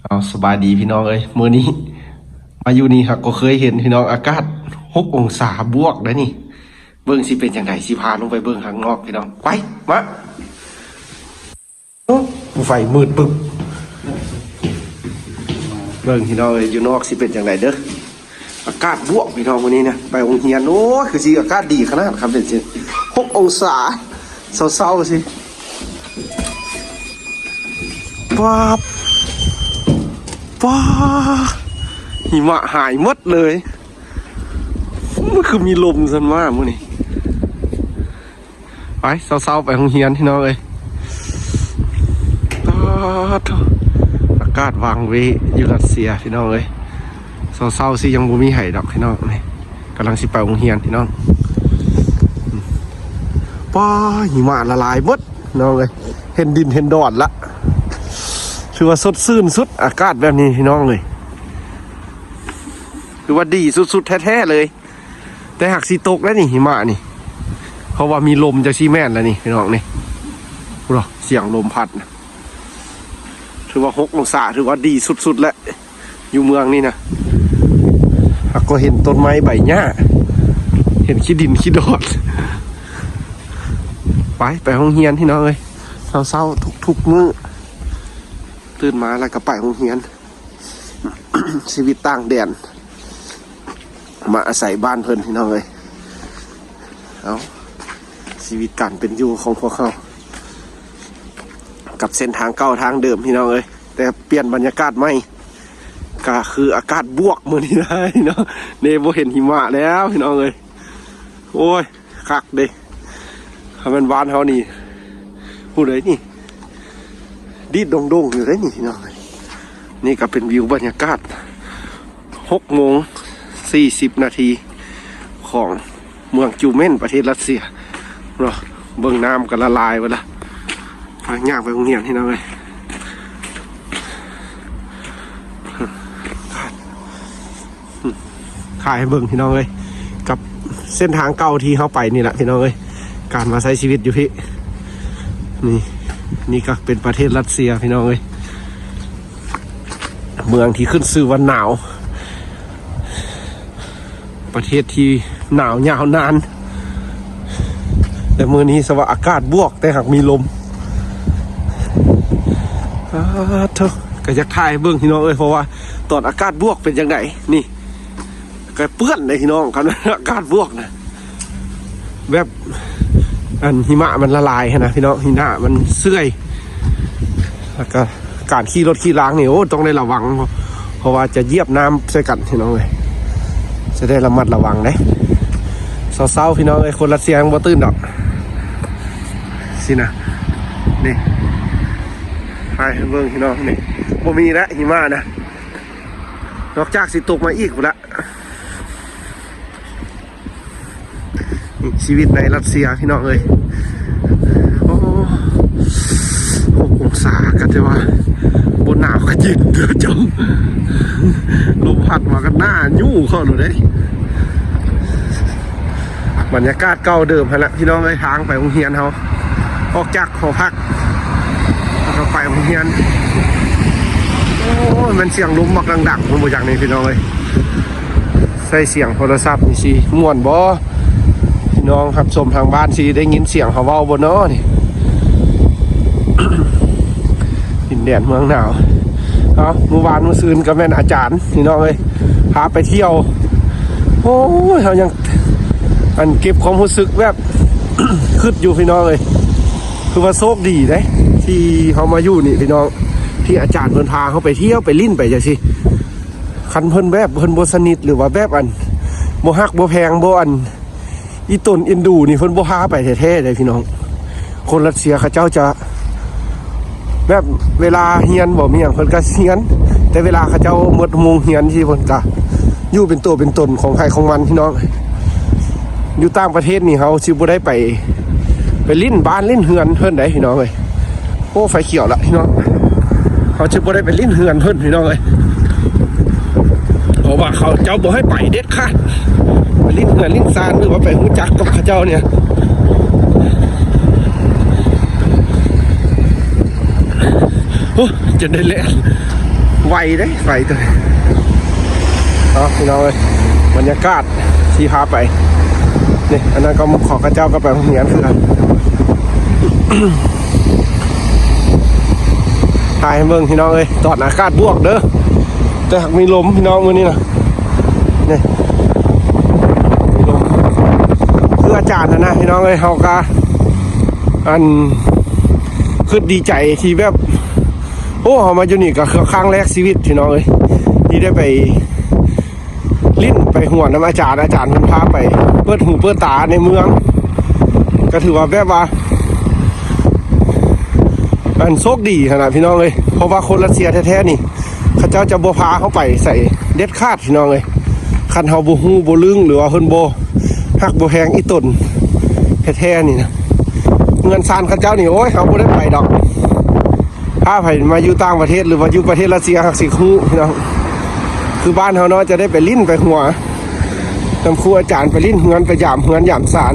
ເອົາ ສະບາຍດີພີ່ນ້ອງເອີຍ ມື້ນີ້ມາຢູ່ນີ້ຫາກກໍເຄີຍເຫັນພີ່ນ້ອງ ອາກາດຫົກອົງສາບວກໄດ໋ນີ້. ເບິ່ງຊິເປັນຈັ່ງໃດ ຊິພາລົງໄປເບິ່ງຂ້າງນອກພີ່ນ້ອງ ໄປ ມາ. ໂອ້ ໄຟມືດປຶບ ເບິ່ງພີ່ນ້ອງເອີຍ ຢູ່ນອກຊິເປັນຈັ່ງໃດເດີ້. ອາກາດບວກພີ່ນ້ອງມື້ນີ້ນະ ໄປໂຮງຮຽນ ໂອ້ຍ ຄືຊິອາກາດດີຂະໜາດຄັບ ເປັນຊິຫົກອົງສາ ເຊົາໆ ຊິ ປາບ ປາ ຫິມະຫາຍໝົດເລີຍ. ໂອ້ຍ ຄືມີລົມຊັ້ນວ່າມື້ນີ້. ໄປ ເຊົ້າໆ ໄປໂຮງຮຽນພີ່ນ້ອງເອີຍ. ປາດໂທ້ ອາກາດຫວ່າງເວຢູ່ຣັດເຊຍພີ່ນ້ອງເອີຍ. ເຊົ້າໆ ຊິຍັງບໍ່ມີໃຜດອກພີ່ນ້ອງ ນີ້ກຳລັງຊິໄປໂຮງຮຽນພີ່ນ້ອງ. ປາ ຫິມະລະລາຍເບິດພີ່ນ້ອງເອີຍ ເຫັນດິນເຫັນດອນລະ ຖືວ່າສົດຊື່ນສຸດ ອາກາດແບບນີ້ພີ່ນ້ອງເອີຍ ຖືວ່າດີສຸດໆ ແທ້ໆ ເລີຍ. ແຕ່ຫາກຊິຕົກແລ້ວນີ້ຫິມະນີ້ ເພາະວ່າມີລົມ ຈັກຊິແມ່ນແລ້ວນີ້ພີ່ນ້ອງນີ້. ພຸ້ນເນາະ ສຽງລົມພັດນະ ຖືວ່າຫົກອົງສາ ຖືວ່າດີສຸດໆ ແລ້ວ ຢູ່ເມືອງນີ້ນະ. ຫາກກໍເຫັນຕົ້ນໄມ້ໃບຫຍ້າ ເຫັນຂີ້ດິນຂີ້ດອນ. ໄປ ໄປໂຮງຮຽນພີ່ນ້ອງເອີຍ ເຊົ້າໆ ທຸກໆ ມື້ ຕື່ນມາແລ້ວກໍໄປໂຮງຮຽນ. ຊີວິດຕ່າງແດນ ມາອາໄສບ້ານເພິ່ນພີ່ນ້ອງເອີຍ. ເອົາ ຊີວິດການເປັນຢູ່ຂອງພວກເຮົາ ກັບເສັ້ນທາງເກົ່າທາງເດີມພີ່ນ້ອງເອີຍ ແຕ່ປ່ຽນບັນຍາກາດໃໝ່ ກະຄືອາກາດບວກມື້ນີ້ໄດ໋ເນາະ. ນີ້ບໍ່ເຫັນຫິມະແລ້ວພີ່ນ້ອງເອີຍ ໂອ້ຍ. ຄັກເດ້ ຄັນແມ່ນບ້ານເຮົານີ້ ຜູ້ໃດນີ້ ດີດດົງໆ ຢູ່ເດ້ນີ້ພີ່ນ້ອງ. ນີ້ກໍເປັນວິວບັນຍາກາດຫົກໂມງສີ່ສິບນາທີ ຂອງເມືອງຈູເມັນ ປະເທດຣັດເຊຍເນາະ. ເບິ່ງນ້ຳກໍລະລາຍເບິດລະ ພາຍ່າງໄປໂຮງຮຽນພີ່ນ້ອງເອີຍ. ຖ່າຍໃຫ້ເບິ່ງພີ່ນ້ອງເອີຍ ກັບເສັ້ນທາງເກົ່າທີ່ເຮົາໄປນີ້ແຫຼະພີ່ນ້ອງເອີຍ ການມາໃຊ້ຊີວິດຢູ່ພີ້. ນີ້ ນີ້ກໍເປັນປະເທດຣັດເຊຍພີ່ນ້ອງເອີຍ ເມືອງທີ່ຂຶ້ນຊື່ວ່າໜາວ ປະເທດທີ່ໜາວຍາວນານ. ແຕ່ມື້ນີ້ສະວ່າອາກາດບວກ ແຕ່ຫາກມີລົມ. ອາ ໂທ້ ກໍຢາກຖ່າຍໃຫ້ເບິ່ງພີ່ນ້ອງເອີຍ ເພາະວ່າຕອນອາກາດບວກເປັນຈັ່ງໃດ ນີ້ ກໍເປື້ອນເດ້ພີ່ນ້ອງ ຄັນອາກາດບວກນະ ແບບ ອັນຫິມະມັນລະລາຍຫັ້ນນະພີ່ນ້ອງ ຫິມະມັນເຊື່ອຍ ແລ້ວກໍ ການຂີ່ລົດຂີ່ລາງນີ້ ໂອ້ ຕ້ອງໄດ້ລະວັງ ເພາະວ່າຈະຢຽບນ້ຳໃສ່ກັນພີ່ນ້ອງເອີຍ ຈະໄດ້ລະມັດລະວັງເດ້. ເຊົ້າໆ ພີ່ນ້ອງເອີຍ ຄົນຣັດເຊຍຍັງບໍ່ຕື່ນດອກ ຊີ້ນະ ນີ້ ຖ່າຍໃຫ້ເບິ່ງພີ່ນ້ອງ ນີ້ ບໍ່ມີແລ້ວຫິມະນະ ນອກຈາກຊິຕົກມາອີກພຸ້ນລະ. ນີ້ຊີວິດໃນຣັດເຊຍພີ່ນ້ອງເອີຍ ໂອ້ ຫົກອົງສາ ກໍແຕ່ວ່າບໍ່ໜາວກໍເຢັນເດີ້ຈ້ຳ ລົມພັດມາກໍໜ້າຍູ້ເຂົ້າໂລດເດ້. ບັນຍາກາດເກົ່າເດີມຫັ້ນລະພີ່ນ້ອງເອີຍ ທາງໄປໂຮງຮຽນເຮົາ ອອກຈາກຫໍພັກ ແລ້ວກໍໄປໂຮງຮຽນ. ໂອ້ຍ ແມ່ນສຽງລົມບັກດັງໆ ບໍ່ຈັກນີ້ພີ່ນ້ອງເອີຍ ໃສ່ສຽງໂທລະສັບນີ້ຊິມ່ວນບໍ່? ພີ່ນ້ອງຮັບຊົມທາງບ້ານຊິໄດ້ຍິນສຽງເຮົາເວົ້າບໍ່ນໍນີ້? ດິນແດນເມືອງໜາວ. ເອົາ ມື້ວານມື້ຊືນກໍແມ່ນອາຈານພີ່ນ້ອງເອີຍ ພາໄປທ່ຽວ. ໂອ້ຍ ເຮົາຍັງ ອັນ ເກັບຄວາມຮູ້ສຶກແບບ ຄຶດຢູ່ພີ່ນ້ອງເອີຍ ຄືວ່າໂຊກດີເດ້ ທີ່ເຮົາມາຢູ່ນີ້ພີ່ນ້ອງ ທີ່ອາຈານເພິ່ນພາເຮົາໄປທ່ຽວໄປຫຼິ້ນໄປຈັ່ງຊີ້. ຄັນເພິ່ນແບບເພິ່ນບໍ່ສະໜິດ ຫຼືວ່າແບບ ອັນ ບໍ່ຮັກບໍ່ແພງ ບໍ່ ອັນ ອີ່ຕົນອີ່ດູນີ້ ເພິ່ນບໍ່ພາໄປແທ້ໆເດ້ພີ່ນ້ອງ. ຄົນຣັດເຊຍເຂົາເຈົ້າຈະ ແບບເວລາຮຽນບໍ່ມີຫຍັງ ເພິ່ນກໍຮຽນ ແຕ່ເວລາເຂົາເຈົ້າໝົດໂຮງຮຽນ ທີ່ເພິ່ນກໍຢູ່ເປັນຕົວເປັນຕົນຂອງໃຜຂອງມັນພີ່ນ້ອງ. ຢູ່ຕ່າງປະເທດນີ້ ເຮົາຊິບໍ່ໄດ້ໄປ ໄປຫຼິ້ນບ້ານຫຼິ້ນເຮືອນເພິ່ນໃດພີ່ນ້ອງເອີຍ. ໂອ້ ໄຟຂຽວລະພີ່ນ້ອງ ເຮົາຈະບໍ່ໄດ້ໄປຫຼິ້ນເຮືອນເພິ່ນພີ່ນ້ອງເອີຍ ເພາະວ່າເຂົາເຈົ້າບໍ່ໃຫ້ໄປເດັດຂາດ ໄປຫຼິ້ນເຮືອນຫຼິ້ນຊານ ຫຼືວ່າໄປຮູ້ຈັກກັບເຂົາເຈົ້ານີ້. ໂອ້ ຈົນໄດ້ແລ່ນ ໄວເດ້ ໄວເດີ. ເອົາ ພີ່ນ້ອງເອີຍ ບັນຍາກາດທີ່ພາໄປ ນີ້ ອັນນັ້ນກໍໝູ່ຂອງເຂົາເຈົ້າກໍໄປໂຮງຮຽນຄືກັນ. ຖ່າຍໃຫ້ເບິ່ງພີ່ນ້ອງເອີຍ ຕອນອາກາດບວກເດີ ແຕ່ຫາກມີລົມພີ່ນ້ອງມື້ນີ້ນະ. ນີ້ ມີລົມ ຄືອາຈານຫັ້ນນະພີ່ນ້ອງເອີຍ ເຮົາກໍ ອັນ ຄຶດດີໃຈທີ່ແບບ ໂອ້ ເຮົາມາຢູ່ນີ້ກໍຄືຄັ້ງແລກຊີວິດພີ່ນ້ອງເອີຍ ທີ່ໄດ້ໄປຫຼິ້ນໄປຫົວນຳອາຈານ ອາຈານເພິ່ນພາໄປເປີດຫູເປີດຕາໃນເມືອງ ກໍຖືວ່າແບບວ່າ ອັນ ໂຊກດີຫັ້ນນະພີ່ນ້ອງເອີຍ ເພາະວ່າຄົນຣັດເຊຍແທ້ໆນີ້ ເຂົາເຈົ້າຈະບໍ່ພາເຮົາໄປໃສເດັດຂາດພີ່ນ້ອງເອີຍ ຄັນເຮົາບໍ່ຮູ້ບໍ່ລຶ້ງ ຫຼືວ່າເພິ່ນບໍ່ຮັກບໍ່ແພງອີ່ຕົນແທ້ໆນີ້ນະ. ເຮືອນຊານເຂົາເຈົ້ານີ້ ໂອ້ຍ ເຮົາບໍ່ໄດ້ໄປດອກ. ພາໃຜມາຢູ່ຕ່າງປະເທດ ຫຼືວ່າຢູ່ປະເທດຣັດເຊຍ ຫາກຊິຮູ້ພີ່ນ້ອງ ຄືບ້ານເຮົາເນາະ ຈະໄດ້ໄປຫຼິ້ນໄປຫົວນຳຄູອາຈານ ໄປຫຼິ້ນເຮືອນ ໄປຢາມເຮືອນຢາມຊານ.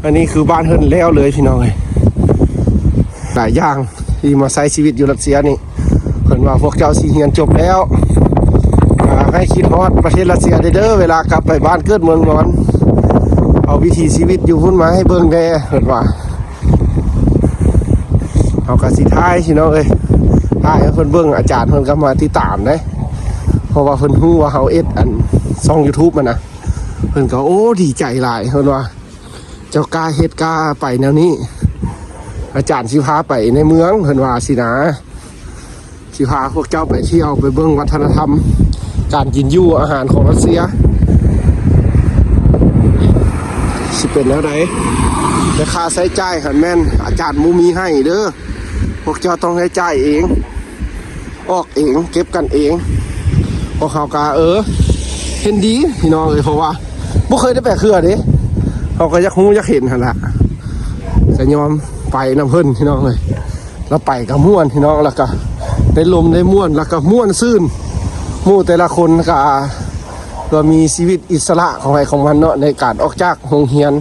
ອັນນີ້ຄືບ້ານເພິ່ນແລ້ວເລີຍພີ່ນ້ອງເອີຍ. ຫຼາຍຢ່າງທີ່ມາໃຊ້ຊີວິດຢູ່ຣັດເຊຍນີ້ ເພິ່ນວ່າພວກເຈົ້າຊິຮຽນຈົບແລ້ວ ກໍໃຫ້ຄິດຮອດປະເທດຣັດເຊຍເດີ ເວລາກັບໄປບ້ານເກີດເມືອງນອນ ເອົາວິຖີຊີວິດຢູ່ພຸ້ນມາໃຫ້ເບິ່ງແດ່ ເພິ່ນວ່າ. ເຮົາກໍຊິຖ່າຍພີ່ນ້ອງເອີຍ ຖ່າຍໃຫ້ເພິ່ນເບິ່ງ ອາຈານເພິ່ນກໍມາຕິດຕາມເດ້ ເພາະວ່າເພິ່ນຮູ້ວ່າເຮົາເຮັດ ອັນ ຊ່ອງຢູທູບຫັ້ນນະ ເພິ່ນກໍ ໂອ້ ດີໃຈຫຼາຍ ເພິ່ນວ່າ ເຈົ້າກ້າເຮັດກ້າໄປແນວນີ້ ອາຈານຊິພາໄປໃນເມືອງ ເພິ່ນວ່າຊີ້ນະ ຊິພາພວກເຈົ້າໄປທ່ຽວ ໄປເບິ່ງວັດທະນະທຳ ການກິນຢູ່ອາຫານຂອງຣັດເຊຍ ຊິເປັນແນວໃດ. ແຕ່ຄ່າໃຊ້ຈ່າຍຫັ້ນແມ່ນອາຈານບໍ່ມີໃຫ້ເດີ ພວກເຈົ້າຕ້ອງໃຊ້ຈ່າຍເອງ ອອກເອງ ເກັບກັນເອງ. ພວກເຮົາກໍ ເອີ ເຫັນດີພີ່ນ້ອງເອີຍ ເພາະວ່າບໍ່ເຄີຍໄດ້ໄປເທື່ອເດ້ ເຮົາກໍຢາກຮູ້ຢາກເຫັນຫັ້ນລະ ກໍຍອມໄປນຳເພິ່ນພີ່ນ້ອງເອີຍ. ລະໄປກໍມ່ວນພີ່ນ້ອງ ລະກໍໄດ້ລົມໄດ້ມ່ວນ ລະກໍມ່ວນຊື່ນ. ໝູ່ແຕ່ລະຄົນກໍ ກໍມີຊີວິດອິດສະຫຼະຂອງໃຜຂອງມັນເນາະ ໃນການອອກຈາກໂຮງຮຽນ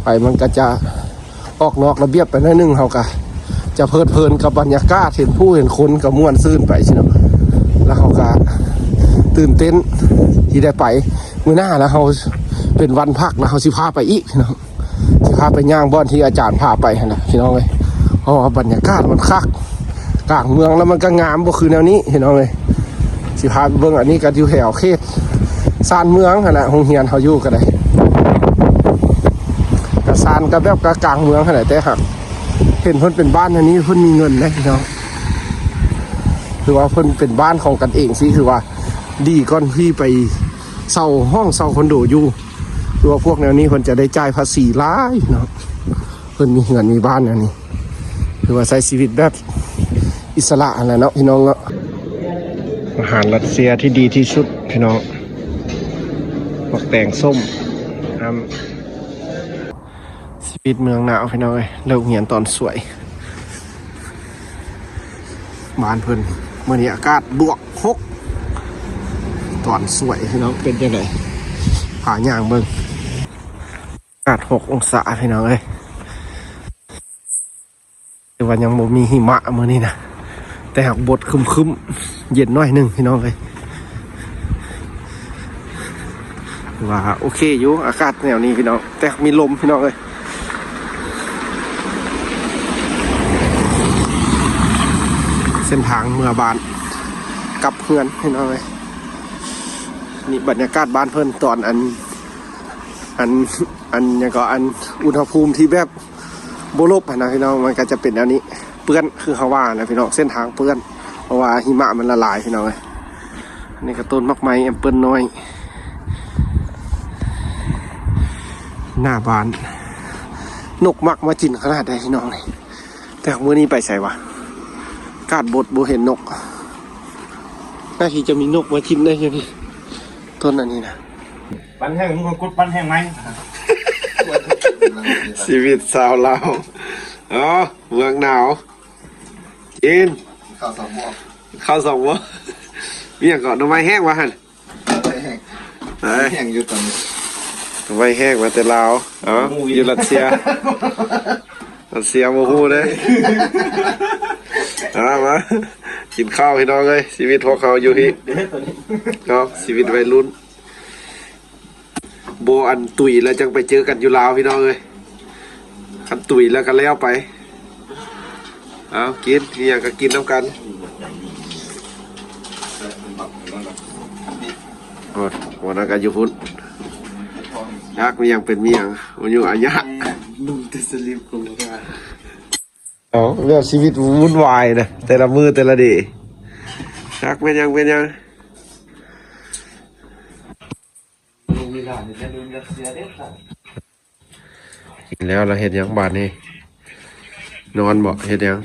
ໄປ ມັນກໍຈະ ອອກນອກລະບຽບໄປໜ້ອຍໜຶ່ງ ເຮົາກະຈະເພີດເພີນກັບບັນຍາກາດ ເຫັນຜູ້ເຫັນຄົນກະມ່ວນຊື່ນໄປຊີ້ເນາະ ລະເຮົາກະຕື່ນເຕັ້ນທີ່ໄດ້ໄປ. ມື້ໜ້າລະເຮົາເປັນວັນພັກລະເຮົາຊິພາໄປອີກພີ່ນ້ອງ ຊິພາໄປຍ່າງບ່ອນທີ່ອາຈານພາໄປຫັ້ນນະພີ່ນ້ອງເອີຍ ເພາະວ່າບັນຍາກາດມັນຄັກ ກາງເມືອງລະມັນກະງາມ ບໍ່ຄືແນວນີ້ພີ່ນ້ອງເອີຍ. ຊິພາໄປເບິ່ງ ອັນນີ້ກະຢູ່ແຖວເຂດຊານເມືອງຫັ້ນແຫຼະ ໂຮງຮຽນເຮົາຢູ່ກະໄດ້ ກະຊານກະແບບກະກາງເມືອງຫັ້ນແຫຼະ ແຕ່ຫາກເຫັນເພິ່ນເປັນບ້ານອັນນີ້ ເພິ່ນມີເງິນເດ້ພີ່ນ້ອງ ຄືວ່າເພິ່ນເປັນບ້ານຂອງກັນເອງຊີ້ ຄືວ່າດີກ່ອນທີ່ໄປເຊົ່າຫ້ອງເຊົ່າຄອນໂດຢູ່ ຄືວ່າພວກແນວນີ້ເພິ່ນຈະໄດ້ຈ່າຍພາສີຫຼາຍເນາະ ເພິ່ນມີເຮືອນມີບ້ານແນວນີ້ ຄືວ່າໃຊ້ຊີວິດແບບອິດສະຫຼະຫັ້ນແຫຼະເນາະພີ່ນ້ອງເນາະ. ອາຫານຣັດເຊຍທີ່ດີທີ່ສຸດພີ່ນ້ອງ ໝາກແຕງສົ້ມ ອຳ ຊີວິດເມືອງໜາວພີ່ນ້ອງເອີຍ ເລີກຮຽນຕອນສວຍ ບ້ານເພິ່ນ ມື້ນີ້ອາກາດບວກຫົກ ຕອນສວຍພີ່ນ້ອງ ເປັນຈັ່ງໃດ ພາຍ່າງເບິ່ງ ອາກາດຫົກອົງສາພີ່ນ້ອງເອີຍ. ແຕ່ວ່າຍັງບໍ່ມີຫິມະມື້ນີ້ນະ ແຕ່ຫາກບົດຄຶ້ມໆ ເຢັນໜ້ອຍໜຶ່ງພີ່ນ້ອງເອີຍ ວ່າໂອເຄຢູ່ ອາກາດແນວນີ້ພີ່ນ້ອງ ແຕ່ມີລົມພີ່ນ້ອງເອີຍ. ເສັ້ນທາງເມືອບ້ານກັບເຮືອນພີ່ນ້ອງເອີຍ ນີ້ບັນຍາກາດບ້ານເພິ່ນຕອນອັນ ອັນ ອັນຫຍັງກໍ ອັນອຸນຫະພູມທີ່ແບບ ບໍ່ຫຼົບຫັ້ນນະພີ່ນ້ອງ ມັນກໍຈະເປັນແນວນີ້ ເປື້ອນຄືເຮົາວ່ານະພີ່ນ້ອງ ເສັ້ນທາງເປື້ອນ ເພາະວ່າຫິມະມັນລະລາຍພີ່ນ້ອງເອີຍ. ອັນນີ້ກໍຕົ້ນໝາກໄມ້ແອມເປິນນ້ອຍ ໜ້າບ້ານ ນົກມັກມາກິນຂະໜາດໃດພີ່ນ້ອງນີ້. ແຕ່ມື້ນີ້ໄປໃສວະ ອາກາດບົດ ບໍ່ເຫັນນົກ ໜ້າທີ່ຈະມີນົກມາກິນໄດ້ຢູ່ນີ້ ຕົ້ນອັນນີ້ນະ. ປັນແຫ້ງ ມຶງກໍກົດປັນແຫ້ງໃໝ່ ຊີວິດຊາວລາວ ເນາະ ເມືອງໜາວ ກິນ ເຂົ້າສອງໝໍ້ ເຂົ້າສອງໝໍ້ ມີຫຍັງເກາະ ໜໍ່ໄມ້ແຫ້ງວ່າຫັ້ນ ໜໍ່ໄມ້ແຫ້ງ ເອີຍ ແຫ້ງຢູ່ຕອນນີ້ ໜໍ່ໄມ້ແຫ້ງມາແຕ່ລາວ ເອົ້າ ຢູ່ຣັດເຊຍ ຣັດເຊຍບໍ່ຮູ້ເດ້ ເອົາມາ ກິນເຂົ້າພີ່ນ້ອງເອີຍ ຊີວິດພວກເຮົາຢູ່ພີ້ເນາະ ຊີວິດໄວລຸ້ນ ບໍ່ອັນຕຸຍແລ້ວຈັ່ງໄປເຈີກັນຢູ່ລາວພີ່ນ້ອງເອີຍ ຄັນຕຸຍແລ້ວກໍແລ້ວໄປ ເອົາກິນ ມີຫຍັງກໍກິນນຳກັນ ໂອ້ຍ ບໍ່ນັ່ງກັນຢູ່ພຸ້ນ ຈັກມີຫຍັງເປັນມີຫຍັງ ມາຢູ່ອາຍະ ເອົາ ແບບຊີວິດວຸ່ນວາຍນະ ແຕ່ລະມື້ແຕ່ລະເດ ຈັກແມ່ນຫຍັງເປັນຫຍັງ ກິນແລ້ວລະເຮັດຫຍັງບາດນີ້ ນອນບໍ ເຮັດຫຍັງ?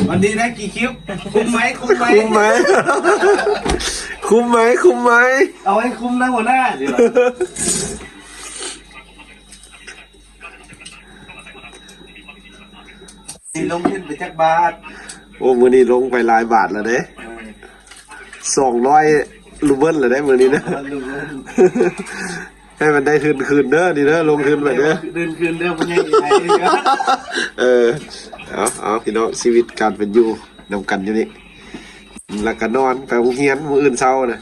ວັນນີ້ໄດ້ກີ່ຄລິບ ຄຸ້ມໄໝ? ຄຸ້ມໄໝ? ຄຸ້ມໄໝ? ຄຸ້ມໄໝ? ຄຸ້ມໄໝ? ເອົາໃຫ້ຄຸ້ມນະຫົວໜ້າ ນີ້ລົງທຶນໄປຈັກບາດ? ໂອ້ ມື້ນີ້ລົງໄປຫຼາຍບາດແລ້ວເດ້ ເອີ ສອງຮ້ອຍລູເບິນແລ້ວເດ້ມື້ນີ້ນະ ສອງຮ້ອຍລູເບິນ ໃຫ້ມັນໄດ້ທຶນຄືນເດີ ນີ້ເດີ ລົງທຶນໄປເດີ ທຶນຄືນເດີ ພໍ່ໃຫຍ່ໄທ ເອີ ເອົາ ເອົາ ພີ່ນ້ອງ ຊີວິດການເປັນຢູ່ນຳກັນຢູ່ນີ້ ແລ້ວກໍນອນ ໄປໂຮງຮຽນມື້ອື່ນເຊົ້ານະ